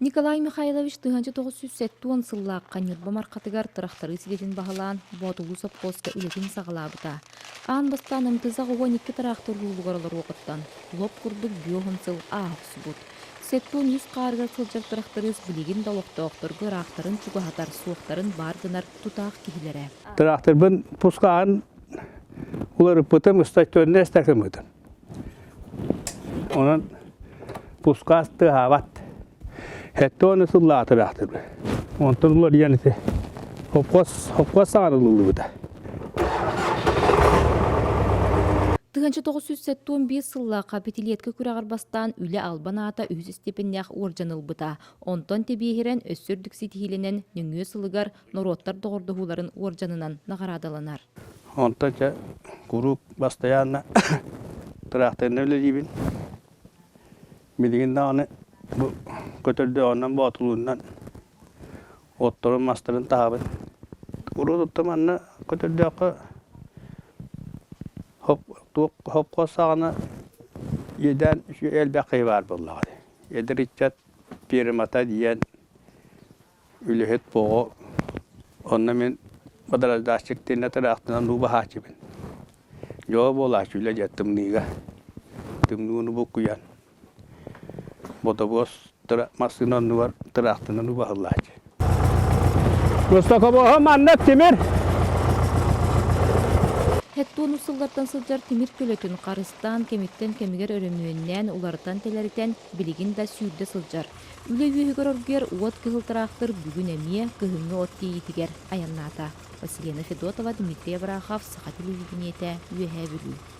Николай Михайлович 1970 сыллаахха Ньурба Мархатыгар тырахтарыыс идэтин баһылаан, Боотулуу сопхуоска үлэтин саҕалаабыта. Аан бастаан МТЗ 12 тыраахтыр уруулугар олоруоҕуттан, лоп курдук 50 сыл ааһа охсубут. 73 хаарыгар сылдьар тырахтарыыс билигин да олохтоохторго ыраахтарын чугаһатар, суохтарын баар гынар тутаах киһилэрэ. Тыраахтырбын пускаһан уларыппытым, ыстатыанна эстакыммытым. Онон пускаас тыаһаабат. Хэттэ сыллаатыраахтырбы. Онтон уларыйан ити хопхос хопхос саҕана ылыллыбыта. 1975 сыллаахха пятилетка күрэҕэр бастаан үлэ албан аата үһүс степеннээх уордьан ылбыта. Онтон тэбиэһирэн өссө үрдүк ситиһиилэнэн нөҥүө сылыгар норуоттар доҕордоһууларын уордьанынан наҕараадаланар. Онтон чэ куруук бастайаанна тыраахтарынан үлэлиибин. Билигин даҕаны бу көтөрдөөҕүнэн боотулуунан отторун мастарын таһабын. Урут оттон манна көтөрдөөххө туох хопхос саҕана иэдээн элбэх киһи баар буоллаҕа дии. Эдэр ыччат пиэрмата диэн үлэһит оҕо онно мин подраздааччык тиннэ тыраахтынан уу баһааччыбын. Дьоо буолааччы үлэ дьэ тымныыга. Тымныыны буккуйан бодобуос массыына оннугар тыраахтынан уу баһыллааччы. Высокобоһо манна тимир. Хеттуону сыллартан сылдьар тимир көлөтүн харыстаан, кэмиттэн кэмигэр өрөмүөннээн, уларытан-тэлэритэн билигин да сүүрдэ сылдьар. Үлэ үөһүгэр оргуйар уот кыһыл тыраахтыр бүгүн эмиэ кыһыҥҥы от тиэйиитигэр айаннаата. Василена Федотова, Дмитрий Абрахов, Саха телевидениетэ, Үөһээ Бүлүү.